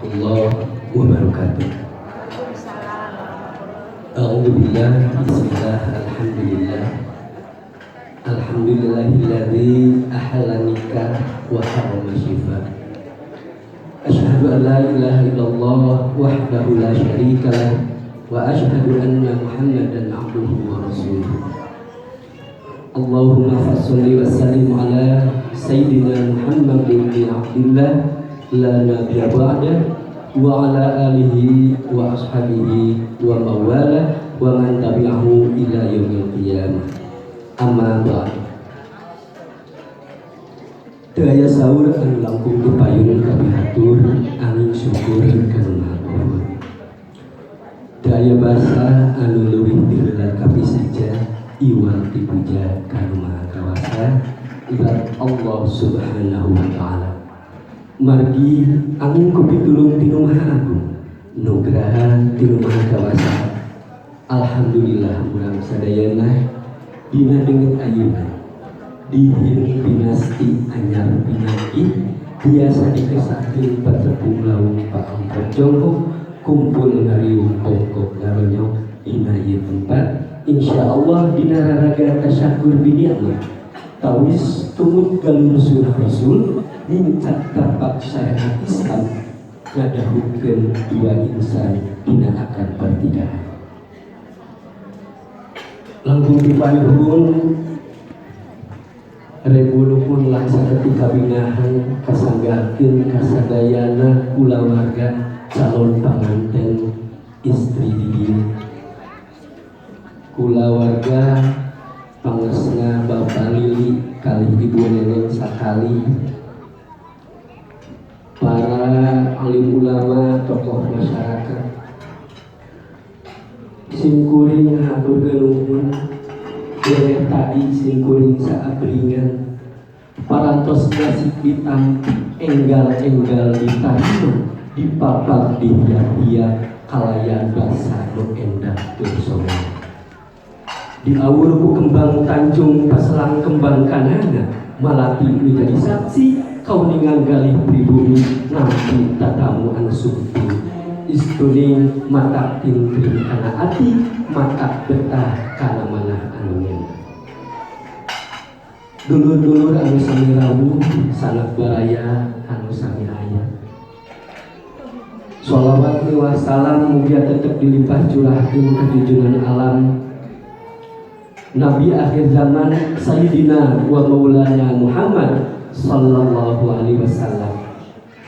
Warahmatullahi wabarakatuh. A'udzubillah, bismillah, alhamdulillah. Alhamdulillahilladzi ahalla nikah wa harrama syifa. Asyhadu an la ilaha illallah wahdahu la syarika lah wa asyhadu anna Muhammadan abduhu wa rasuluh. Allahumma fasholli wa sallim ala sayyidina Muhammad bin Abdullah la nabiyya ba'da wa ala alihi wa ashabihi wa mawala wa man tabi'ahu ila yaumil qiyamah. Amma ba'd. Teu aya saur anu langkung dipayun kapihatur angin syukur kana Maha Ghafur. Teu aya basa anu leuwih diheula kapiseja iwal ti puja ka Nu Maha Kawasa, Zat Allah Subhanahu wa Ta'ala. Margi angin ku pitulung ti Nu Maha Agung, nugraha ti Nu Maha Kawasa. Alhamdulillah, urang sadayana dina dinten ayeuna dihin pinasti anyar pinanggi, biasa dikesakeun patepung lawung paongkot jongkok, kumpul ngariung bongkok ngaronyok dina ieu tempat, insyaallah dina raraga tasyakur bini'mah, tawis tumut galur sunnah Rasul, nincak tapak syariat Islam, ngadahukeun dua insan dina akad pernikahan. Langkung dipayuhun rebu nuhun langsa ketika binahan kasanggakeun kasadayana kulawarga calon panganten istri di dieu, kulawarga pangesna Bapak Lili kalih Ibu Neneng sakali, para alim ulama, tokoh masyarakat. Simkuring hatur nuhun. Boleh tadi simkuring saabringan parantos gasik ditampi, enggal-enggal ditarima, dipapag dihia-hia kalayan basa nu endah tur soman, diawur ku kembang tanjung paselang kembang kanana malati nu jadi saksi kauningan galih pribumi nampi tatamu anu sumping istuning, matak tintrim kana ati, matak betah kana manah anu ngeunah. Dulur-dulur anu sami rawuh, sanak baraya anu sami aya, sholawat wa salam mugia tetep dilimpah curahkeun ka junjungan alam, Nabi akhir zaman, Sayyidina wa Maulana Muhammad sallallahu alaihi wasallam,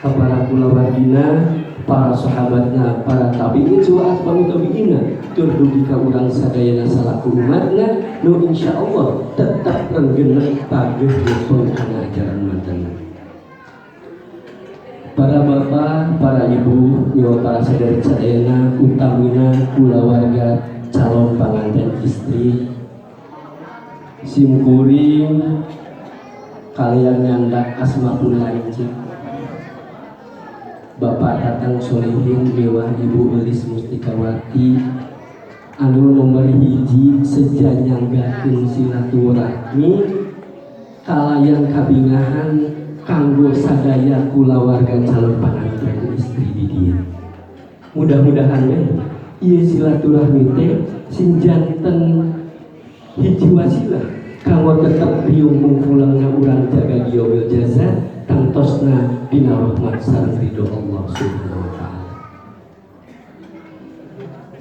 kepada kulawargina, para sahabatna, para tabi'in wa atba'u tabi'ina, tur dugi ka urang sadayana salaku umatna nu insyaallah tetap renggenep pageuh ngetun kana ajaran mantenna. Para bapak, para ibu, nyawa para saudari sadayana, utamina kulawarga calon panganten istri, simkuring kaliyan nyandak asma pun lanceuk Bapak Tatang Solihin miwah Ibu Elis Mustikawati anu nomor hiji seja nyanggakeun silaturahmi kalayan kabingahan kanggo sadaya kulawarga calon panganten istri di dieu. Mudah-mudahan we ieu silaturahmi teh sing janten hiji wasilah kanggo tetep riung mungkulangna urang jaga yaumil jaza, tangtosna dina rahmat sareng ridho Allah Subhanahu wa Ta'ala.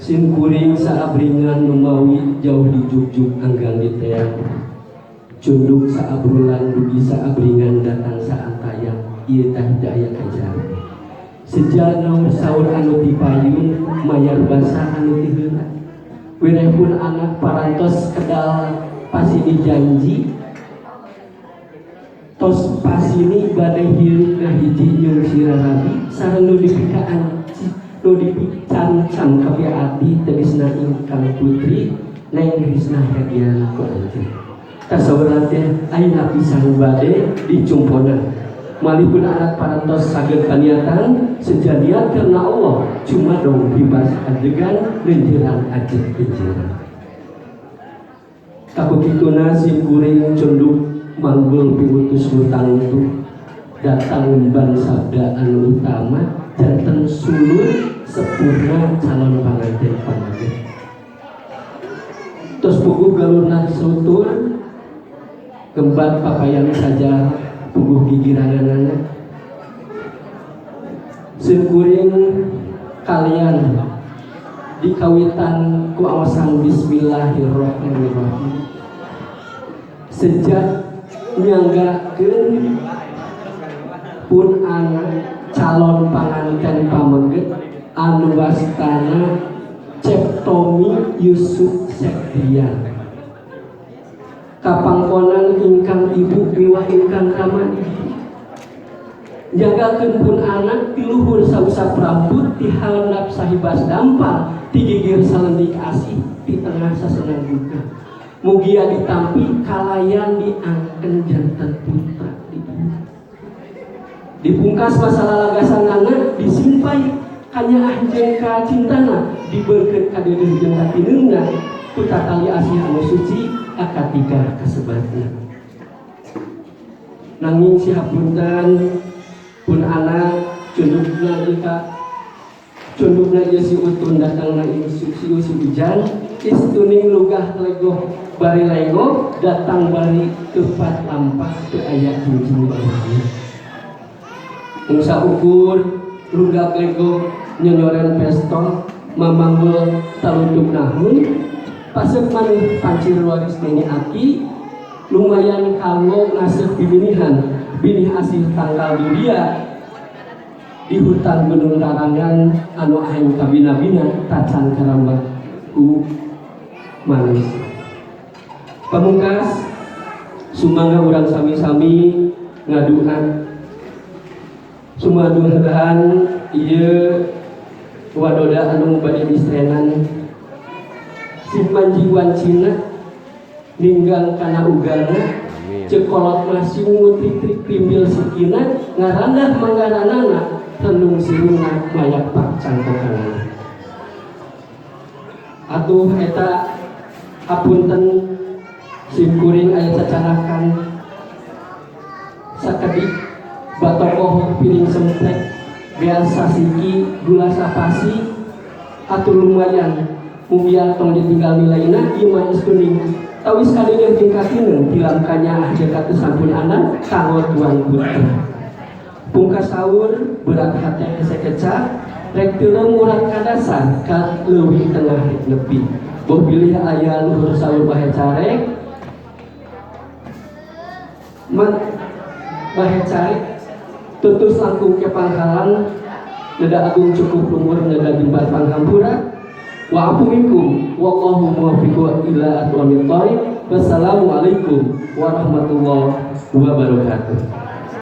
Sim kuring saabringan numawi jauh di jugjug anggang di teang, cunduk saabrulan dugi saabringan datang saantayang, ieu tah daya kajar sejana saur anu tipayun, mayar basa anu ti heula. Wireh pun anak parantos kedal pasini janji, tos pasini bade hirup ngahiji jeung si rarabi sareng nu dipikaan, nu dipicancang ka abdi, tegasna ingkang putri Neng Risna Herdiana ku anjeun. Tasawuran teh ayeuna pisan bade dicumpona. Malipun anak parantos saged kaniatan sejadian karena Allah, cuma dong bebas adegan lenjeran ajeg lenjeran. Takut kituna sim kuring cunduk manggul piutus nu tangtu, datang ban sabda anu utama. Janten sulur sepurna calon panganten panganten. Terus puguh galurna sutur gembat pakaian saja puguh gigiranganana. Simkuring kalian dikawitan ku awasan bismillahirrahmanirrahim. Sejak nyanggakeun pun anak calon panganten pameget anu wastana Cep Tommy Yusuf Septian, kapangkonan ingkang ibu miwah ingkang rama, jagakeun pun anak ti luhur sausap rambut, ti handap sahibas dampal, ti gigir salendik asih, di tengah sasenang duka. Mugia ditampi kalayan diangken janten putra di bumi. Dipungkas masalah lagasanana, disimpai kanyaah jeung kacintana, dibeurkeun kadeudeuh jeung katineungna ku tatali asih anu suci akad nikah kasebatna. Nanging sihapunten, pun anak cundukna jika cundukna ieu si Utun, datangna si si hujan istuning lugah legoh bari lengoh, datang bari tepat lampah, teu aya cincin bawahna. Mung ukur lugah legoh nyonyoren pestol mamanggul talutuk nahun pasek maneh pancir waris nini aki, lumayan kanggo ngasih bibinihan binih asih tangkal dunia di hutan Gunung Tarangan anu aing kabina-bina tacan karambah ku manis. Pamungkas, sumangga urang sami-sami ngaduan sumaduhan ieu wadoda anu bade distrenan sing manjing wancina ninggang kana ugalna. Ceuk kolot mah sing trik krimbil sikina, ngarandah manggaranana, renung sirungna, mayak pak cangkokanana. Atuh eta hapunten simkuring aya cacarakan sakedik, batokoh piring semplek, biasa siki gula sapasi. Atuh lumayan, mugia tong ditinggal nilaina. Ieu mah istuning tawis kadeudeuh jeung katineung tilam kanyaah jeung sampun anak kanggo tuan putra. Pungkas saur, berat hate hese keca, rek teureum murag kadasar ka leuwih tengah rek nepi, boh bilih aya luhur saur bahe carek man bahe carek tutus langkung ke pangkalan neda agung cukup lumur neda jembar panghampura. Wa afu minkum, wallahu muwaffiqu ila aqwamit thoriq. Wassalamualaikum warahmatullahi wabarakatuh.